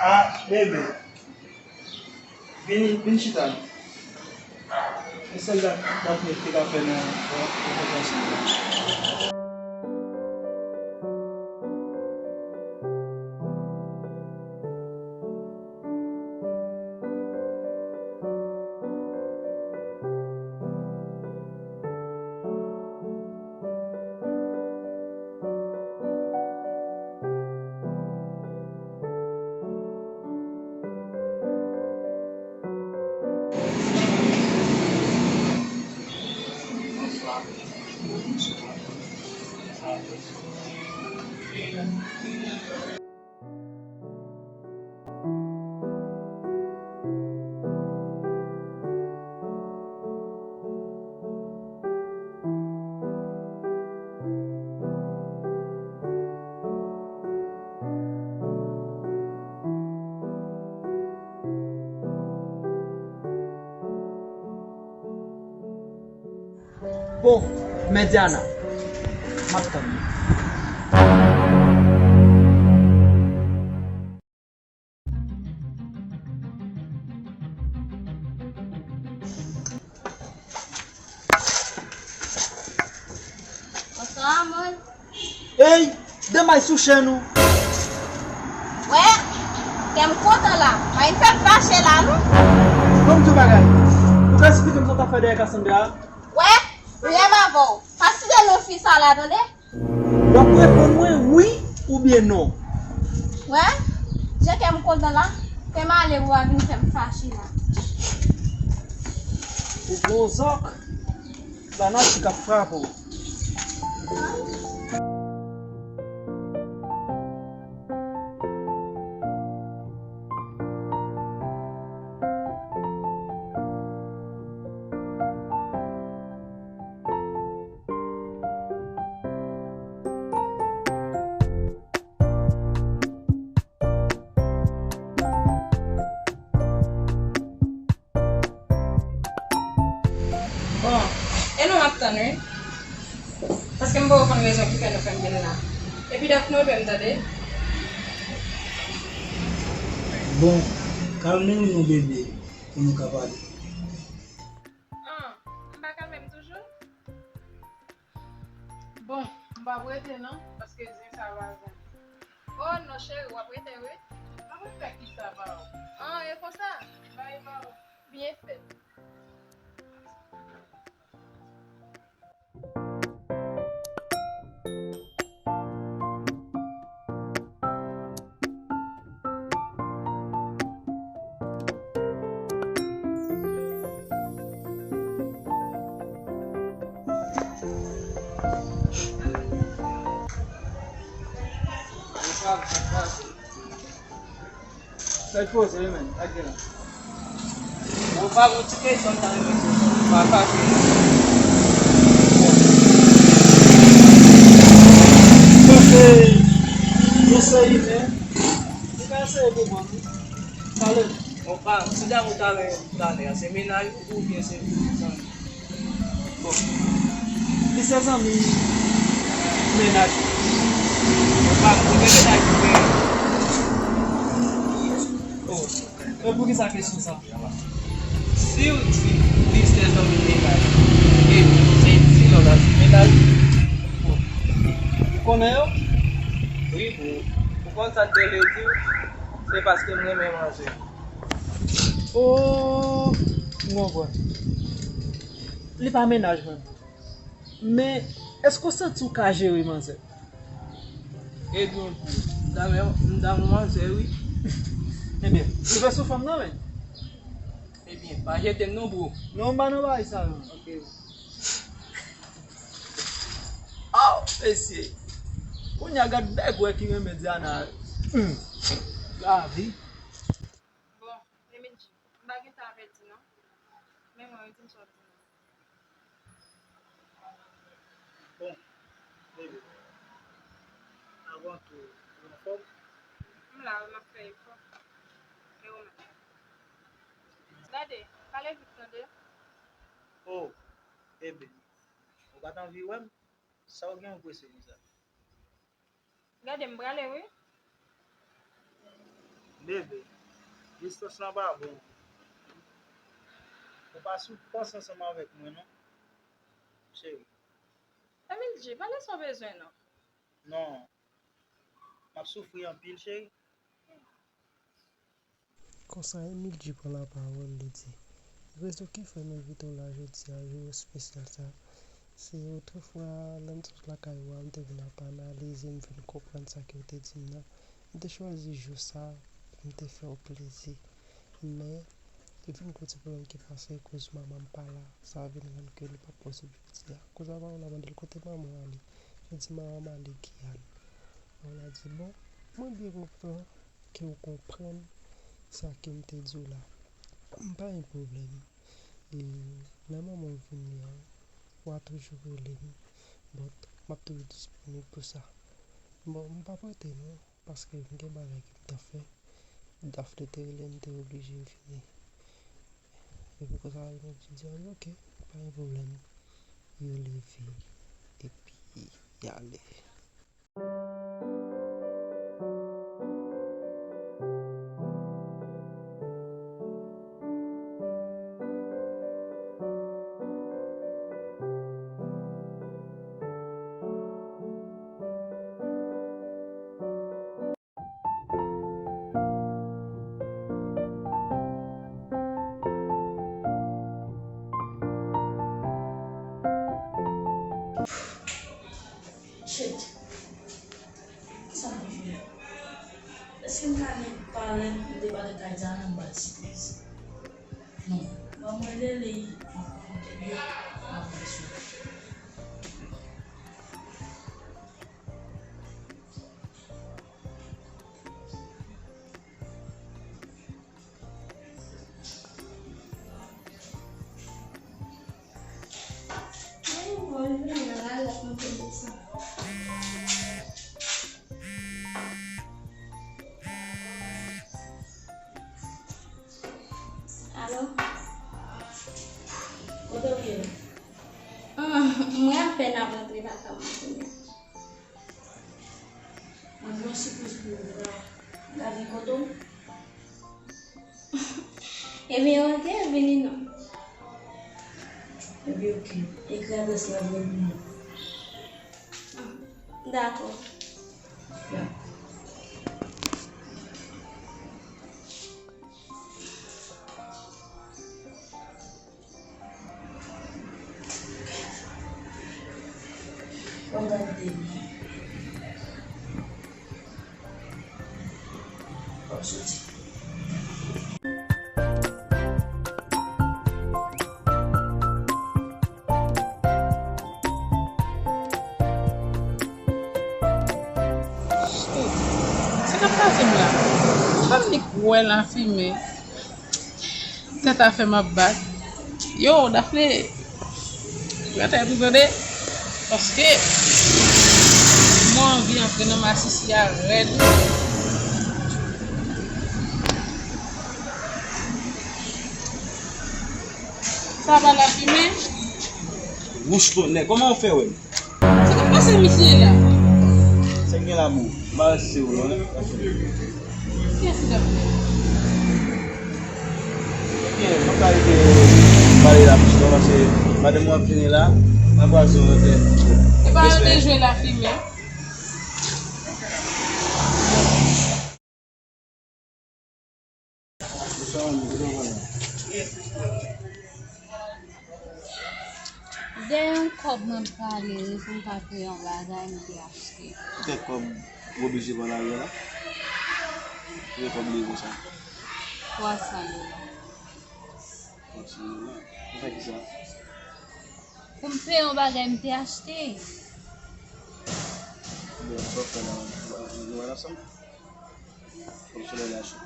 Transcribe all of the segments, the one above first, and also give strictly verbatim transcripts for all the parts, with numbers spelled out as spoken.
Ah, bebe. Vin, vin chita. E sèl dat Daphnée te ka fè nan, nan, nan relasyon. Bon, men Diana, m ap tann ou. Bonswa, amor. Ey, demay sou chèn ou. Wè, kè m kontan la. Pa vin fè m fache la, non. Bon, m di w bagay. Ou ka esplike m sa w t ap fè dèyè Cassandra? Wè, menm avè w. Pa site non fi sa la, tande? W ap reponn mwen wi oubyen non. Wè, jan kè m kontan la, fè m ale pou w pa vin fè m fache la. Ou gon zòk, lanati k ap frape w. Bon, e nou m ap tann wi. Paske m poko konn rezon ki fè nou fè m vin la. Epi Daphnée ou dwe m tande. Bon, kalme w non bebe, pou nou ka pale. Ah, m pa kalme m toujou? Bon, m p ap rete non, paske zen sa va zen. Oh non cheri, w ap rete wi. M ap rete fè kisa pa w? Ah, e konsa? Bay pa w. Byen fèt. Sa k poze wi, men, ak de la. Bon, pa gon ti kesyon m ta renmen poze w, pa fache. Bon. Bon, se, se imen. Ou ka eseye konprann wi. Pale. Bon, pa, si damou talè, talè a, se mennaj ou oubyen se zanmi? Bon. Li se zanmi mennaj mwen. Bon, pa, ou gen mennaj ou gen? Oh. E poukisa kesyon sa? Si w di li se zanmi mennaj, e se di lòt la se mennaj ou? Ou konnen yo? Wi, bro. Ou konn sa k te vle di? Se paske m renmen manzè. Oh, m konprann. Li pa mennaj mwen. Men, èske w santi w ka jere manzè? Ebyen, m damou, m damou manzè, wi. Ebyen, ou fè sou fanm nan, men. Ebyen, pa jete m non, bro. Non, m pa nan bagay sa yo. Ok. Oh, mesye. Kounye a gad nèg wè ki renmen Diana. Hmm. Lavi. Bon, Emidji, m pa gen tan avèti non. Men mwen, di m sa w di m. Bon, bebe, avan tou, ou anfòm? M la wi, m ap fè efò. E ou menm? Gade, pale vit tande. Oh, bebe, ou pa t anvi wè m? Sa w gen w prese konsa? Gade, m prale wi. Bebe, distans lan pa bon. Ou pa sou panse ansanm avèk mwen, non, cheri. Emil G, pale san w bezwen, non. Non. M ap soufri anpil, cheri. Konsa, Emil G pran lapawòl, li di, rezon ki fè m envite w la jodi a, jou espesyal sa, se otrefwa, lè m t sot lakay ou a, m te vin ap analize, m vin konprann sa ke w te di m nan. M te chwazi jou sa pou m te fè w plezi. Men, te vin gen yon ti pwoblèm ki pase koz manman m pa la. Sa vin rann ke li pa posib jodi a. Koz a pa la, mande l kote manman w ale. Li di manman m ale Giyàn. Manman m la di, bon, mwen byen kontan ke w konprann sa ke m te di w la. M pa gen pwoblèm. E lè manman w vini an, w a toujou rele m. But, m ap toujou disponib pou sa. Bon, m p ap rete non. Paske m gen bagay ke m t ap fè. Daphne te rele m, m te oblije vini. Epi konsa, Emil G di, ok, pa gen pwoblèm. Yo leve, epi y ale. Shit. Sa m fè? Èske m ka gen pale m debake kay Diana m ba l sipriz? Non. Ban mwen rele l, m ap konte l, m ap rele sou. Alo? Kote w ye? Hum, mwen apèn ap rantre lakay mwen kounye a. Mwen gen yon sipriz pou ou la. Gade kote w. Ebyen, ok, vini non. Ebyen, ok. Ekri adrès la pou mwen. Ah, dakò. Dakò. Shit. Sa k ap pase m la? Fanm ni kwè nan fimen. Tèt afè m ap bat. Yo, Daphne. Pran tèt ou tande. Paske mwen anvi antre nan masisi a rèd. Sa pa lafimen? Wouch tonnè, kòman w fè wè m? Sa k ap pase misye la? Sa k gen la bro? M pa rete se ou non. Kiyès ki t ap fè? Ebyen, mwen ka rete pale la plis non, paske madanm mwen ap vini la, m ap pase yon lòt lè. E pa yo te jwe lafimen. Dèyè yon kòb mwen prale, wi, pou m pa peye yon bagay m te achte. Poutèt kòb ou oblije pran lari a la? Konbyen kòb li ye konsa? Twa san dola. Twa san dola? Pou fè kisa? Pou m peye yon bagay m te achte. Bon, sa w fè la, nou al ansanm? Kòm solèy la cho.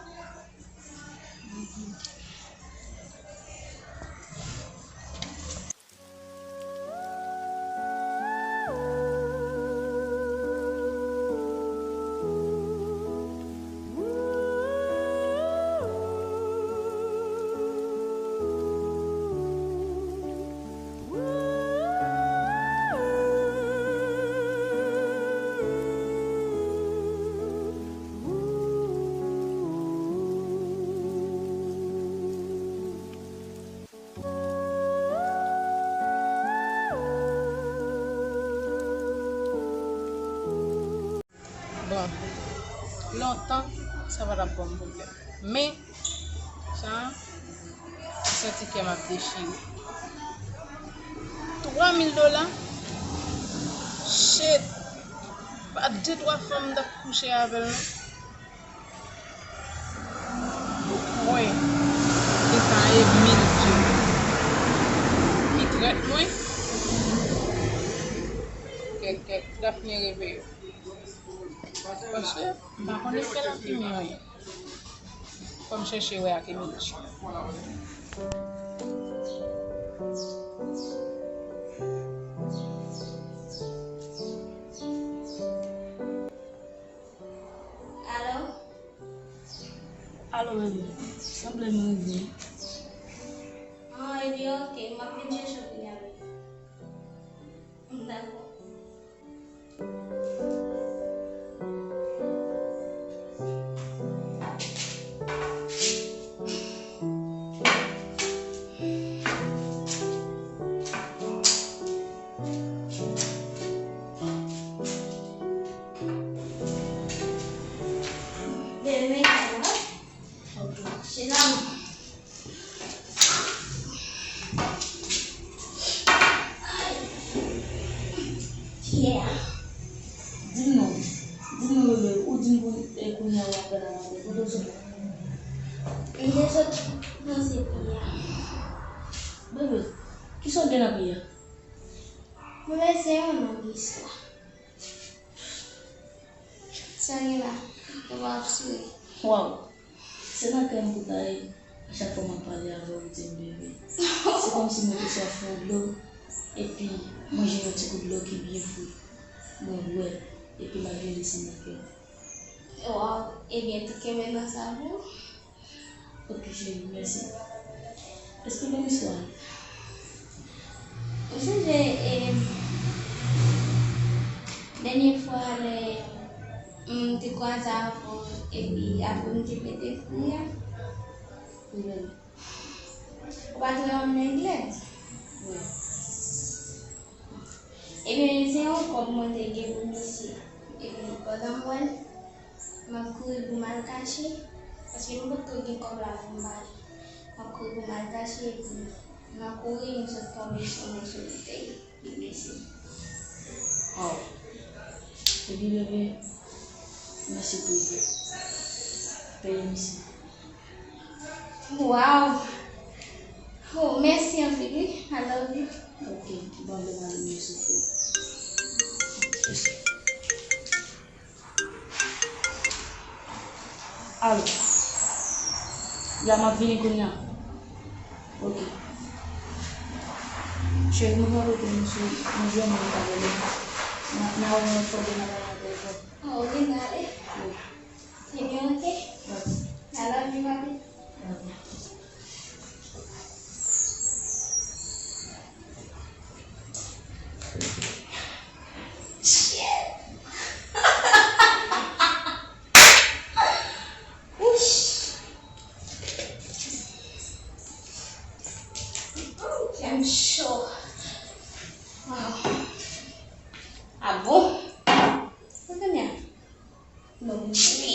Sa pa t ap ban m pwoblèm. Men, sa, m santi kè m ap dechire. Twa mil dola? Shit! Pa de twa fanm m t ap kouche avè l, non. Ou kwè li ta ye mil dye ki trèt mwen? Kèk, kèk, Daphne reveye. Paske m pa konn efè lafimen an ye. Fò m chèche wè ak Emily. Alo? Alo, bebe. Sanble m rive. Ah, ebyen, oke. M ap vin chèche w kounye a, bebe. Dakò. Demen, ok. Chita non. Yeah. Di m non. Di m non, bebe. Ou di m pou, e, kounye a w ap pale avè m. Kote w sot? M te sot nan se peyi a. Bebe, kisa w gen nan peyi a? Bebe, se yon long istwa. Sa gen la, ou pa ap souri. Waw! Se nan kè m pou ta ye. A chak fwa m ap pale avè w, ou di m bebe. Se kòmsi mwen te swaf yon dlo, epi mwen jwenn yon ti kout dlo ki byen fre. Mwen bwè l, epi m al vin desann nan kè w. Waw! Ebyen, tou kenbe nan sa pou ou. Ok, cheri, mèsi. Esplike m istwa a. Ou sonje, e, dènye fwa lè m te kwaze avè w, epi apre m te pete kouri a? Wi, bebe. Ou pa t wè yon nèg lèd? Wi. Ebyen, se yon kòb mwen te gen pou misye. Epi, pandan m wè l, m ap kouri pou m al kache, paske m potko gen kòb la pou m ba li. M ap kouri pou m al kache, epi, nan kouri, m sot tonbe sou yon moso boutèy, li blese. Oh. Epi, bebe, mèsi pou li. Peye misye. Wow! Oh, mèsi anpil, wi. I love you. Ok, bon, bon, bon, mèsi pou. Alo. Ya, m ap vini kounye a. Ok. Cheri, mwen pral rete m sou, mwen jwenn mwen avè li. N a, n a wè yon lòt fwa, n a pale ankò. Oh, ok, n ale. Wi. Ebyen, ok. Wi. I love you, papi. Wi. Shit. Ouch. Kè m cho. Wow. Ah bon? Mwen konnen. Non, wi.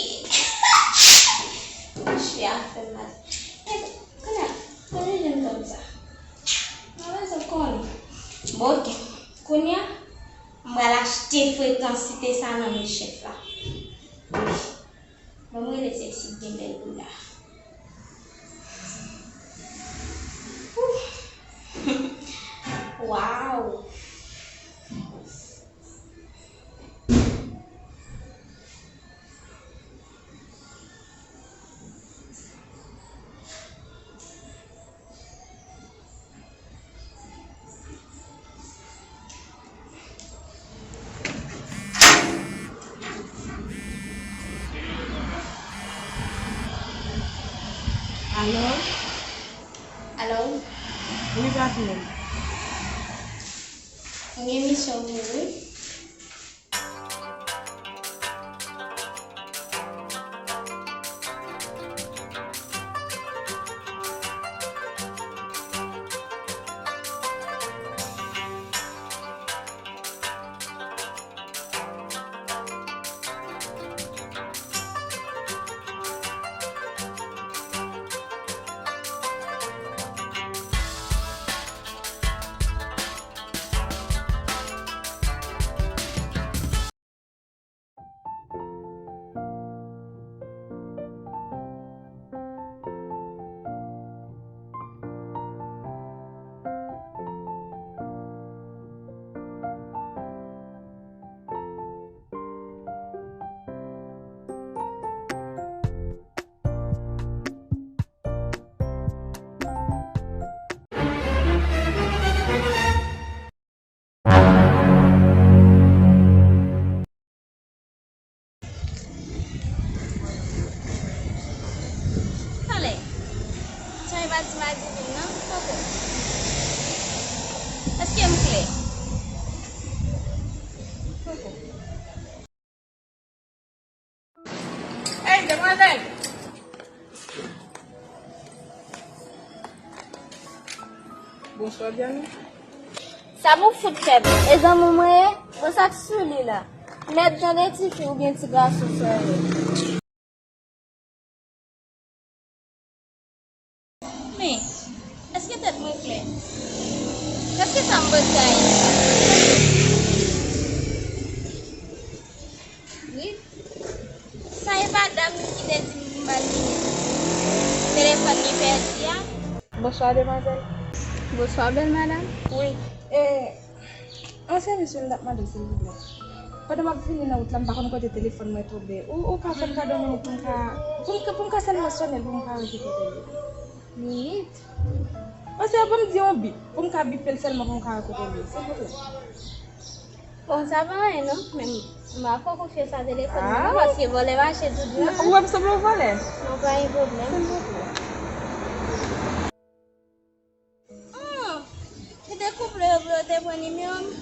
Mwen chwe a fè m mal. E, kounye a, kounye a, jan m konn sa. Mwen bezwen konnen. Bon, ok. Kounye a, m pral achte frekansite sa nan men chèf la. Wi. Ban m rele sèks si gen bèl boul la. Ouf. Wow. Alo? Alo? Wi, patnè m. Mwen gen misyon pou ou, wi. Ti madivin nan, poko. Èske m klè? Poko. Hey, demwazèl! Bonswa, Diana. Sa m ou fout fè m? E zanmi mwen ye? Bon, sa k sou li la? Mèt tande tifi oubyen ti gason sere. Men, èske tèt mwen klè? Èske sa m panse a ye? Wi. Sa e pa dam ki te di m pou m ba l telefòn li pèdi a? Bonswa, demwazèl. Bonswa, bèl madanm. Wi. E, yon sèvis wi m t ap mande w, silvouplè. Pandan m ap vini nan wout la, m pa konn kote telefòn mwen tonbe. Ou, ou ka fè m kado minit pou m ka, pou m, pou m ka sèlman sonnen l, pou m ka wè ki kote l ye. Minit? Paske ban m di yon bip, pou m ka bipe l sèlman, pou m ka wè kote l ye, silvouplè. Bon, sa pa anyen non, men m pa ko konfye sa telefòn mwen non, paske vòlè mache tout jan. Ou wè m sanble yon vòlè? Non, pa gen pwoblèm. Silvouplè. Oh, se te koup yo pou yo te pran nimewo m.